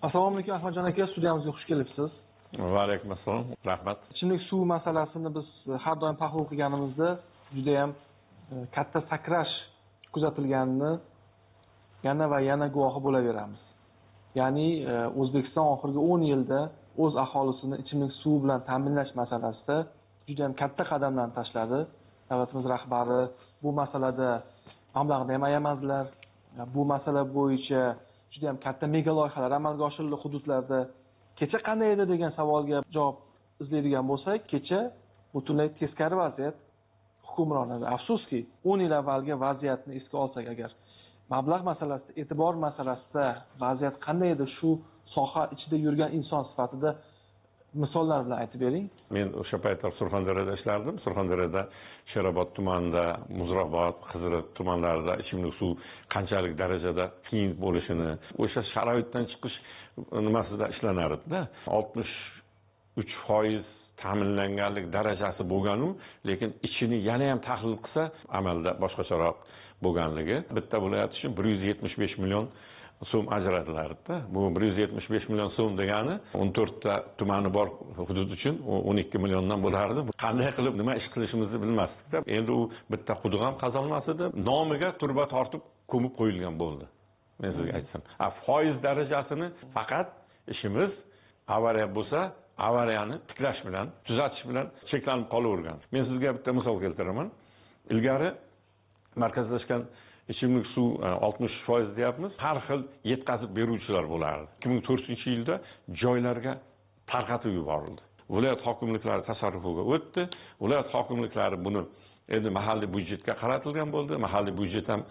Assalomu alaykum Ahmadjon aka, studiyamizga xush kelibsiz. Va alaykum assalom, rahmat. Ichimlik suvi masalasini biz har doim tahlil qilganimizda juda ham katta sakrash kuzatilganini yana va yana guvohi bo'laveramiz. Ya'ni O'zbekiston oxirgi 10 yilda o'z aholisini ichimlik suvi bilan ta'minlash masalasida juda ham katta qadamlarni tashladi. Davlatimiz rahbari bu masalada mablag'ni ham ayamadilar. Bu masala bo'yicha juda ham katta mega loyihalar amalga oshirildi hududlarda. Kecha qanday edi degan savolga javob izlaydigan bo'lsak, kecha butunlay teskari vaziyat hukmron edi. Afsuski, 10 yil avvalgi vaziyatni esga olsak agar, mablag' masalasida, e'tibor masalasida vaziyat qanday edi, shu soha ichida yurgan inson sifatida misollar bilan aytib bering. Men o'sha paytlar Surxondaryoda ishlardim. Surxondaryoda Sherobod tumanida, Muzrabot, Qiziriq tumanlarida ichimlik suv qanchalik darajada qiyin bo'lishini, o'sha sharoitdan chiqish nimasida ishlanar edi-da. 63% ta'minlanganlik darajasi bo'lgan-u, lekin ichini yana ham tahlil qilsa, amalda boshqacharoq bo'lganligi. Bitta viloyat uchun 175 million so'm ajratilardi. Bu 175 million so'm degani 14 ta tumani bor hudud uchun 12 milliondan bo'lardi. Qanday qilib nima ish qilishimizni bilmasdik-da. Endi u bitta quduq ham qazilmas edi. Nomiga turba tortib ko'mib qo'yilgan bo'ldi. Men sizga aytsam. Foiz darajasini faqat ishimiz avariya bo'lsa, avariyani tiklash bilan, tuzatish bilan cheklanib qolavergan. Men sizga bitta misol keltiraman. Ilgari markazlashgan ichimlik suv 63% deyapmiz. Har xil yetkazib beruvchilar bo'lardi. 2004-yilda joylarga tarqatib yuborildi. Viloyat hokimliklari tasarrufiga o'tdi. Viloyat hokimliklari buni endi mahalliy byudjetga qaratilgan bo'ldi. Mahalliy byudjet ham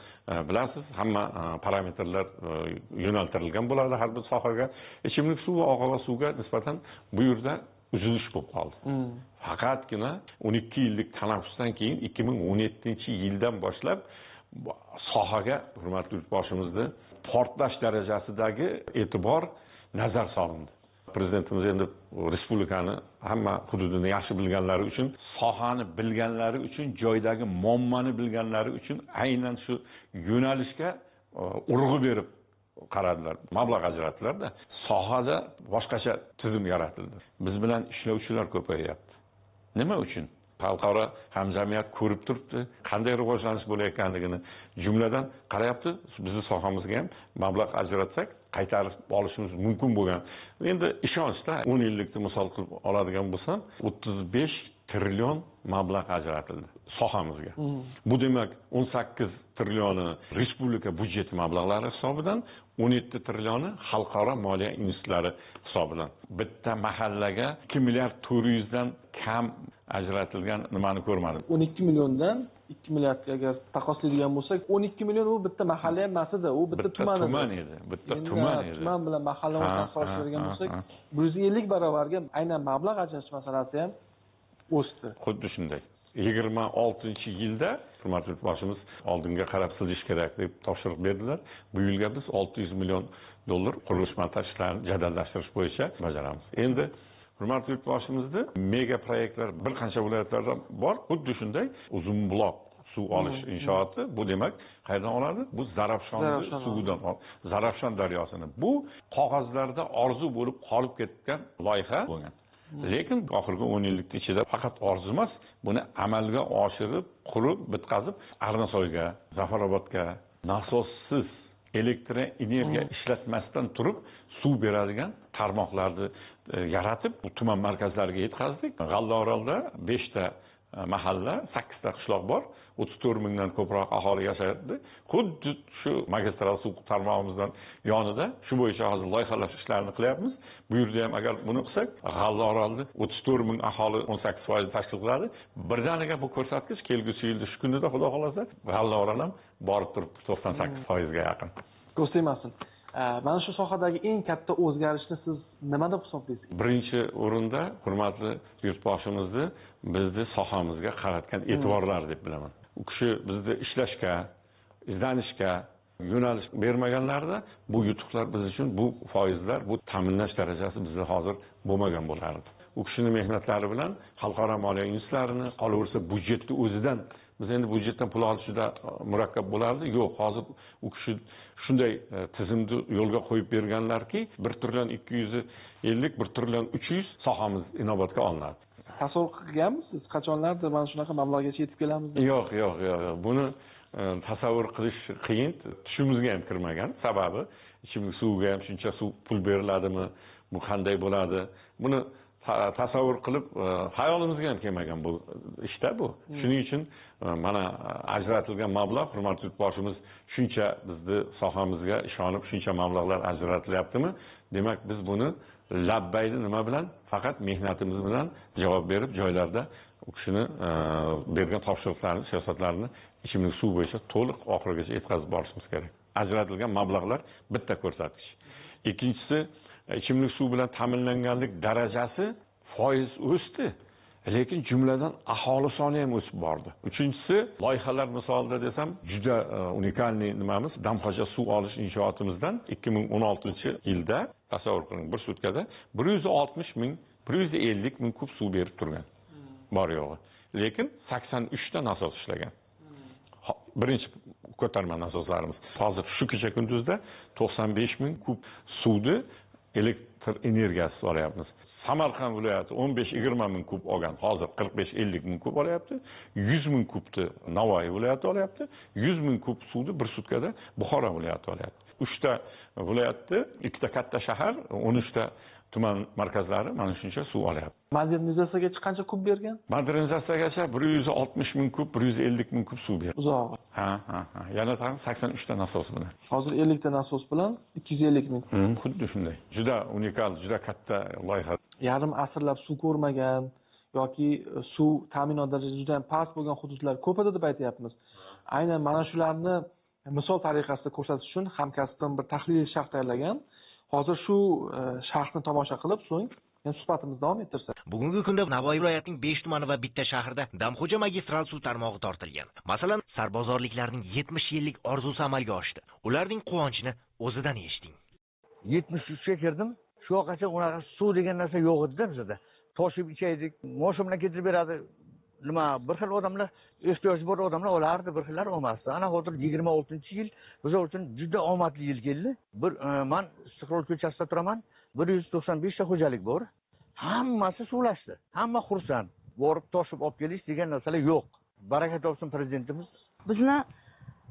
bilasiz, hamma parametrlar yo'naltirilgan bo'ladi har bir sohaga. Ichimlik suvi va oqova suvga nisbatan bu yerda uzilish bo'lib qoldi. Faqatgina 12 yillik tanaffusdan keyin 2017-yildan boshlab sohaga hurmatli yurtboshimizni portlash darajasidagi e'tibor nazar solindi. Prezidentimiz endi respublikani hamma hududini yaxshi bilganlari uchun, sohani bilganlari uchun, joydagi muammoni bilganlari uchun aynan shu yo'nalishga urg'u berib qaradilar, mablag' ajratdilar-da. Sohada boshqacha tizim yaratildi. Biz bilan ishlovchilar ko'payyapti. Nima uchun? Xalqaro hamjamiyat ko'rib turibdi, qanday rivojlanish bo'layotganligini, jumladan qarayapti, bizni sohamizga ham mablag' ajratsak qaytarib olishimiz mumkin bo'lgan. Endi ishonchda 10 yillikni misol qilib oladigan bo'lsam, 35 trillion mablag' ajratildi sohamizga. Bu demak 18 trillioni respublika byudjeti mablag'lari hisobidan, 17 trillioni xalqaro moliya institutlari hisobidan. Bitta mahallaga 2 milliard 400 dan kam ajratilgan nimani ko'rmadim. 12 milliondan 2 milliardga agar taqqoslaydigan bo'lsak, 12 million u bitta mahalla ham emas edi, u bitta tuman edi. Bitta tuman edi. Tuman bilan mahalla o'rtasini solishtiradigan bo'lsak, 150 barobarga aynan mablag' ajratish masalasi ham o'sdi. Xuddi shunday. 26-yilda hurmatli yurtboshimiz oldinga qarab siljish kerak deb topshiriq berdilar. Bu yilga biz 600 million dollar qurilish montaj ishlarini jadallashtirish bo'yicha bajaramiz. Endi hurmatli yurtboshimizni mega proyektlar bir qancha viloyatlarda bor. Xuddi shunday Uzunbuloq suv olish inshooti, bu demak qayerdan oladi? Bu Zarafshon suvidan, Zarafshon daryosini. Bu qog'ozlarda orzu bo'lib qolib ketgan loyiha bo'lgan. Lekin oxirgi 10 yillik ichida faqat orzu emas, buni amalga oshirib, qurib, bitkazib Arnasoyga, Zafarobodga nasossiz elektr energiya ishlatmasdan turib suv beradigan tarmoqlarni yaratib, bu tuman markazlariga yetkazdik. G'allaorolda 5 ta mahalla, 8 ta qishloq bor. 34 mingdan ko'proq aholi yashaydi. Xuddi shu magistral suv tarmog'imizdan yonida shu bo'yicha hozir loyihalash ishlarini qilyapmiz. Bu yerda ham agar buni qilsak, G'allaorolda 34 ming aholi 18% tashkil qiladi. Birdaniga bu ko'rsatkich kelgusi yilda shu kunida xudo xolasa G'allaorol ham borib turib 98% ga yaqin. Ko'z tegmasin. Mana shu sohadagi eng katta o'zgarishni siz nima deb hisoblaysiz? Birinchi o'rinda hurmatli yurtboshimizni bizni sohamizga qaratgan e'tiborlar deb bilaman. U kishi bizni ishlashga, izlanishga yo'nalish bermaganlarida bu yutuqlar biz uchun, bu foizlar, bu ta'minlash darajasi bizda hozir bo'lmagan bo'lardi. U kishining mehnatlari bilan xalqaro moliya institutlarini, qolaversa byudjetni o'zidan, biz endi byudjetdan pul olish juda murakkab bo'lardi. Yo'q, hozir u kishi Shunday tizimni yo'lga qo'yib berganlarki, 1 trillion 250, 1 trillion 300 sohamiz inobatga olinadi. Tasavvur qilganmisiz? Qachonlardir mana shunaqa mablag'gacha yetib kelamiz deb? Yo'q, yo'q, yo'q. Buni tasavvur qilish qiyin, tushimizga ham kirmagan. Sababi ichimlik suviga ham shuncha suv pul beriladimi? Bu qanday bo'ladi? Buni tasavvur qilib xayolimizga ham kelmagan bu ishda bu. Shuning uchun mana ajratilgan mablag', hurmatli yurtboshimiz shuncha bizni sohamizga ishonib shuncha mablag'lar ajratilyaptimi? Demak, biz buni labbayni nima bilan? Faqat mehnatimiz bilan javob berib, joylarda u kishini bergan topshiriqlarini, siyosatlarini ichimlik suv bo'yicha to'liq oxirigacha yetkazib borishimiz kerak. Ajratilgan mablag'lar bitta ko'rsatkich. Ikkinchisi, ichimlik suv bilan ta'minlanganlik darajasi foiz o'sdi, lekin jumladan aholi soni ham o'sib bordi. Uchinchisi, loyihalar misolida desam, juda unikalniy nimamiz, Damxo'ja suv olish inshootimizdan 2016-yilda tasavvur qiling, bir sutkada 160 ming, 150 ming kub suv berib turgan. Bor yo'g'i. Lekin 83 ta nasos ishlagan. Birinchi ko'tarma nasoslarimiz. Hozir shu kecha kunduzda 95 ming kub suvni elektr energiyasi olyapmiz. Samarqand viloyati 15-20 ming kub olgan, hozir 45-50 ming kub olyapti. 100 ming kubni Navoiy viloyati olyapti. 100 ming kub suvni bir sutkada Buxoro viloyati olyapti. 3 ta viloyatda, 2 ta katta shahar, 13 ta tuman markazlari mana shuncha suv olyapti. Modernizatsiyagacha qancha kub bergan? Modernizatsiyagacha 160 ming kub, 150 ming kub suv berdi. Uzog'i. Ha, ha, ha. Yana tag'in 83 ta nasos bilan. Hozir 50 ta nasos bilan 250 ming. Xuddi shunday. Juda unikal, juda katta loyiha. Yarim asrlab suv ko'rmagan yoki suv ta'minot darajasi juda ham past bo'lgan hududlar ko'p edi deb aytyapmiz. Aynan mana shularni misol tariqasida ko'rsatish uchun hamkasbim bir tahliliy sharh tayyorlagan. Hozir shu sharhni tomosha qilib, so'ng yana suhbatimizni davom ettirsak. Bugungi kunda Navoiy viloyatining 5 tumani va bitta shahrida Damxo'ja magistral suv tarmog'i tortilgan. Masalan, sarbozorliklarning 70 yillik orzusi amalga oshdi. Ularning quvonchini o'zidan eshiting. 73 ga kirdim. Shu vaqtgacha unaqa suv degan narsa yo'q edi bizda. Toshib ichaydik, moshin bilan keltirib beradi. Nima, bir xil odamlar, ehtiyoji bor odamlar olardi, bir xillar olmasdi. Ana hozir 26-yil bizlar uchun juda omadli yil keldi. Bir men Istiqlol ko'chasida turaman. 195 ta xo'jalik bor. Hammasi suvlashdi. Hamma xursand. Borib toshib olib kelish degan narsalar yo'q. Baraka topsin prezidentimiz. Bizni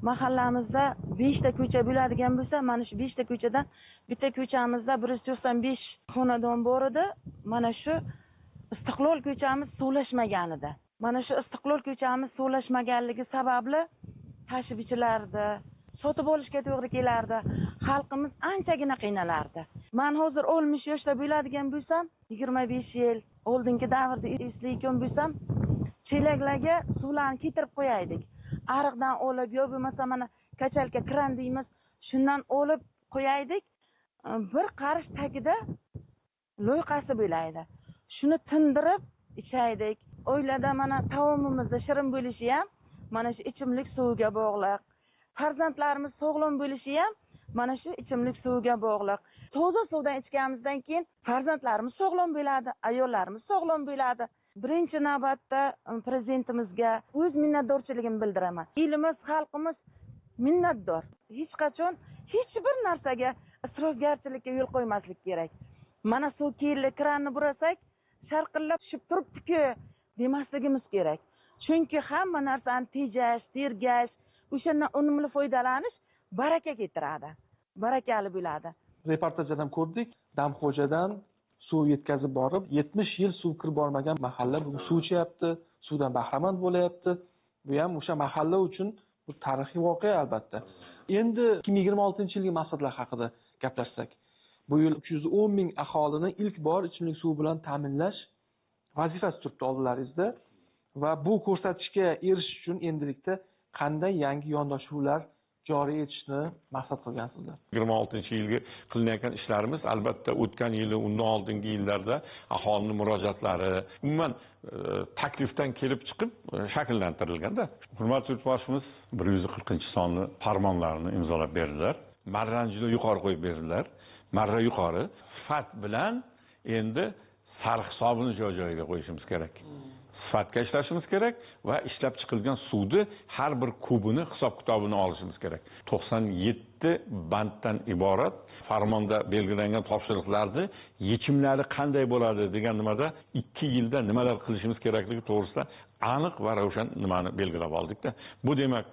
mahallamizda 5 ta ko'cha bo'ladigan bo'lsa, mana shu 5 ta ko'chadan bitta ko'chamizda 195 xonadon bor edi. Mana shu Istiqlol ko'chamiz suvlashmagan edi. Mana shu Istiqlol ko'chamiz suvlashmaganligi sababli tashib ichilardi, sotib olishga to'g'ri kelardi. Xalqimiz anchagina qiynalardi. Men hozir 60 yoshda bo'ladigan bo'lsam, 25 yil oldingi davrda eslayotgan bo'lsam, chelaklarga suvlarni keltirib qo'yaydik. Ariqdan olib, yo bo'lmasa mana kachalka kran deymiz, shundan olib qo'yaydik. Bir qarish tagida loyqasi bo'laydi. Shuni tindirib ichaydik. Oilada mana taomimizda shirin bo'lishi ham mana shu ichimlik suviga bog'liq. Farzandlarimiz sog'lom bo'lishi ham mana shu ichimlik suviga bog'liq. Toza suvdan ichganimizdan keyin farzandlarimiz sog'lom bo'ladi, ayollarimiz sog'lom bo'ladi. Birinchi navbatda prezidentimizga o'z minnatdorchiligimni bildiraman. Elimiz, xalqimiz minnatdor. Hech qachon hech bir narsaga isrofgarchilikka yo'l qo'ymaslik kerak. Mana suv keldi, kranni burasak, sharqillab tushib turibdi-ku demasligimiz kerak. Chunki hamma narsani tejash, tergash, o'shandan unumli foydalanish baraka keltiradi. Barakali bo'ladi. Reportajdan ham ko'rdik, Damxo'jadan suv yetkazib borib, 70 yil suv kirib bormagan mahalla bugun suv ichyapti, suvdan bahramand bo'lyapti. Bu ham o'sha mahalla uchun bu tarixiy voqea albatta. Endi 2026-yilgi maqsadlar haqida gaplashsak. Bu yil 310 ming aholini ilk bor ichimlik suvi bilan ta'minlash vazifasi turibdi oldilaringizda va bu ko'rsatkichga erishish uchun endilikda qanday yangi yondashuvlar joriy etishni maqsad qilgansizlar? 26-yilga qilinayotgan ishlarimiz albatta o'tgan yili, undan oldingi yillarda aholining murojaatlari, umuman taklifdan kelib chiqib shakllantirilganda. Hurmatli yurtboshimiz 140-sonli farmonlarini imzolab berdilar. Marrani juda yuqori qo'yib berdilar. Marra yuqori, sifat bilan endi sarhisobini joy-joyiga qo'yishimiz kerak. Sifatga ishlashimiz kerak va ishlab chiqilgan suvni har bir kubini hisob kitobini olishimiz kerak. 97 banddan iborat farmonda belgilangan topshiriqlarni yechimlari qanday bo'ladi degan nimada 2 yilda nimalar qilishimiz kerakligi to'g'risida aniq va ravshan nimani belgilab oldikda. Bu demak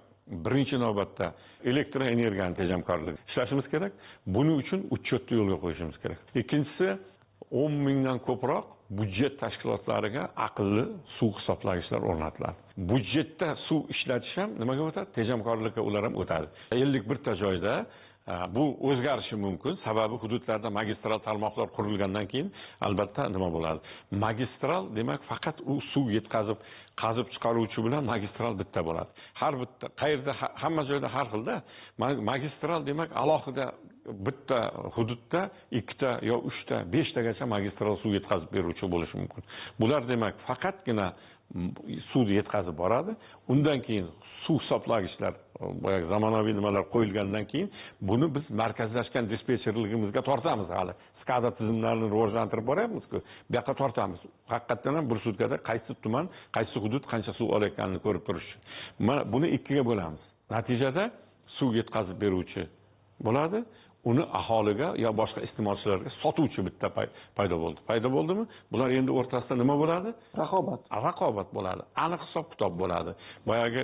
birinchi navbatda elektr energiyani tejamkorligi ishlashimiz kerak. Buning uchun uchetni yo'lga qo'yishimiz kerak. Ikkinchisi 10 mingdan ko'proq budjet tashkilotlariga aqlli suv hisoblagichlar o'rnatiladi. Budjetda suv ishlatish ham nimaga o'tadi? Tejamkorlikka ular ham o'tadi. 51 ta joyda bu o'zgarishi mumkin. Sababi hududlarda magistral tarmoqlar qurilgandan keyin albatta nima bo'ladi? Magistral demak faqat u suv yetkazib, qazib chiqaruvchi bilan magistral bitta bo'ladi. Har bitta qayerda hamma joyda har xilda magistral demak alohida bitta hududda 2 ta yo 3 ta, 5 tagacha magistral suv yetkazib beruvchi bo'lishi mumkin. Bular demak faqatgina suvni yetkazib boradi. Undan keyin suv hisoblagichlar, boyagi zamonaviy nimalar qo'yilgandan keyin buni biz markazlashgan dispetcherligimizga tortamiz hali. SCADA tizimlarini rivojlantirib boryapmiz-ku. Bu yoqqa tortamiz. Haqiqatan ham bir sutkada qaysi tuman, qaysi hudud qancha suv olayotganini ko'rib turish uchun. Mana buni ikkiga bo'lamiz. Natijada suv yetkazib beruvchi bo'ladi. Uni aholiga yo boshqa iste'molchilarga sotuvchi bitta paydo bo'ldi. Paydo bo'ldimi? Bular endi o'rtasida nima bo'ladi? Raqobat. Raqobat bo'ladi. Aniq hisob-kitob bo'ladi. Boyagi,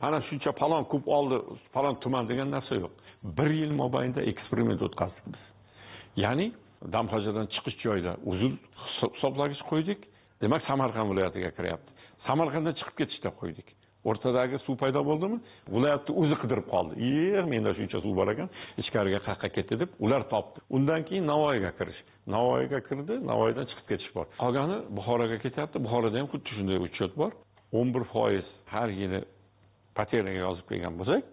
mana shuncha falon kub oldi, falon tuman degan narsa yo'q. 1 yil mobaynida eksperiment o'tkazdik biz. Ya'ni Damxo'jadan chiqish joyida uzun hisoblagich qo'ydik. Demak, Samarqand viloyatiga kiryapti. Samarqanddan chiqib ketishda qo'ydik. O'rtadagi suv paydo bo'ldimi? Viloyatni o'zi qidirib qoldi. Menda shuncha suv bor ekan, ichkariga qayerga ketdi deb ular topdi. Undan keyin Navoiyga kirish. Navoiyga kirdi, Navoiydan chiqib ketish bor. Qolgani Buxoroga ketyapti. Buxoroda ham xuddi shunday uchet bor. 11% har yili poteriyaga yozib kelgan bo'lsak,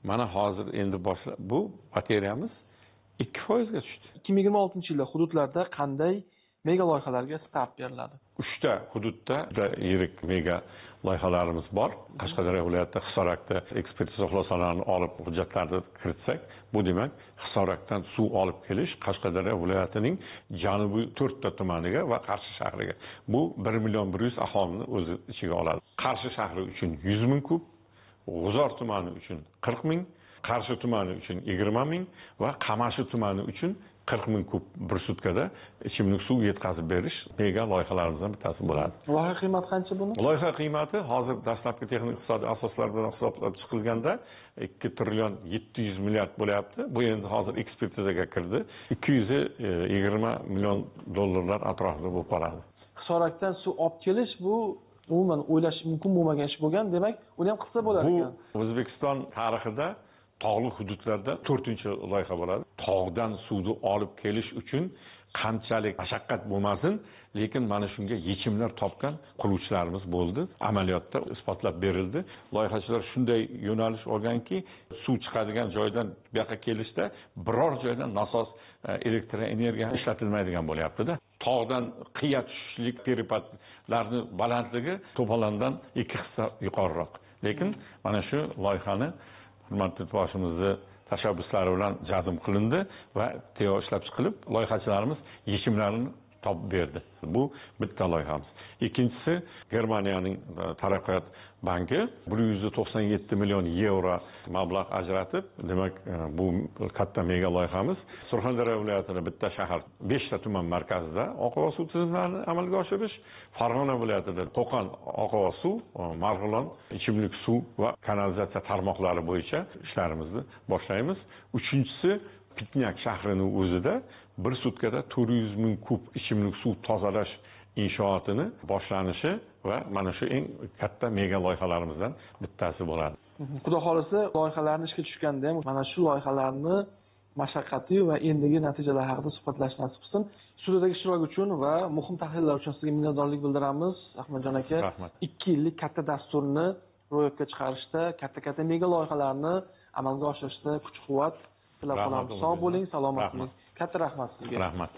mana hozir endi boshlab bu poteriyamiz 2% ga tushdi. 2026-yilda hududlarda qanday mega loyihalarga start beriladi? 3 ta hududda juda yirik mega loyihalarimiz bor. Qashqadaryo viloyatida Hisorakda ekspertiza xulosalarini olib hujjatlarni kiritsak, bu demak Hisorakdan suv olib kelish Qashqadaryo viloyatining janubiy 4 ta tumaniga va Qarshi shahriga. Bu 1 100 000 aholini o'z ichiga oladi. Qarshi shahri uchun 100 ming kub, G'uzor tumani uchun 40 ming, Qarshi tumani uchun 20 ming va Qamashi tumani uchun 40 ming kub bir sutkada ichimlik suv yetkazib berish mega loyihalarimizdan bittasi bo'ladi. Loyiha qiymati qancha buni? Loyiha qiymati hozir dastlabki texnik iqtisodiy asoslar bilan hisoblab chiqilganda 2 trillion 700 milliard bo'lyapti. Bu endi hozir ekspertizaga kirdi. 220 million dollarlar atrofida bo'lib qoladi. Hisorakdan suv olib kelish bu umuman o'ylash mumkin bo'lmagan ish bo'lgan, demak, uni ham qilsa bo'lar ekan. Bu O'zbekiston tarixida tog'li hududlarda 4-loyiha bo'ladi. Tog'dan suvni olib kelish uchun qanchalik mashaqqat bo'lmasin, lekin mana shunga yechimlar topgan quruvchilarimiz bo'ldi. Amaliyotda isbotlab berildi. Loyihachilar shunday yo'nalish olganki, suv chiqadigan joydan bu yoqqa kelishda biror joydan nasos elektr energiya ishlatilmaydigan bo'lyapti-da. Tog'dan qiya tushishlik peripatlarning balandligi to'polondan 2 hissa yuqoriroq. Lekin mana shu loyihani hurmatli boshimizni tashabbuslari bilan jazm qilindi va TEO ishlab chiqilib, loyihachilarimiz yechimlarini topib berdi. Bu bitta loyihamiz. Ikkinchisi Germaniyaning taraqqiyot banki 197 million yevro mablag' ajratib, demak bu katta mega loyihamiz. Surxondaryo viloyatida bitta shahar, 5 ta tuman markazida oqova suv tizimlarini amalga oshirish, Farg'ona viloyatida Qo'qon oqova suv, Marg'ilon ichimlik suv va kanalizatsiya tarmoqlari bo'yicha ishlarimizni boshlaymiz. Uchinchisi Pitnyak shahrining o'zida bir sutkada 400 ming kub ichimlik suv tozalash inshootini boshlanishi va mana shu eng katta mega loyihalarimizdan bittasi bo'ladi. Xudo xolisa loyihalarni ishga tushganda ham mana shu loyihalarni mashaqqati va endigi natijalar haqida suhbatlashish nasib qilsin. Studiyadagi ishtirok uchun va muhim tahlillar uchun sizga minnatdorlik bildiramiz, Ahmadjon aka. 2 yillik katta dasturni ro'yobga chiqarishda, katta-katta mega loyihalarni amalga oshirishda kuch-quvvat tilab qolamiz. Sog' bo'ling, salomat bo'ling. Katta rahmat sizga. Rahmat.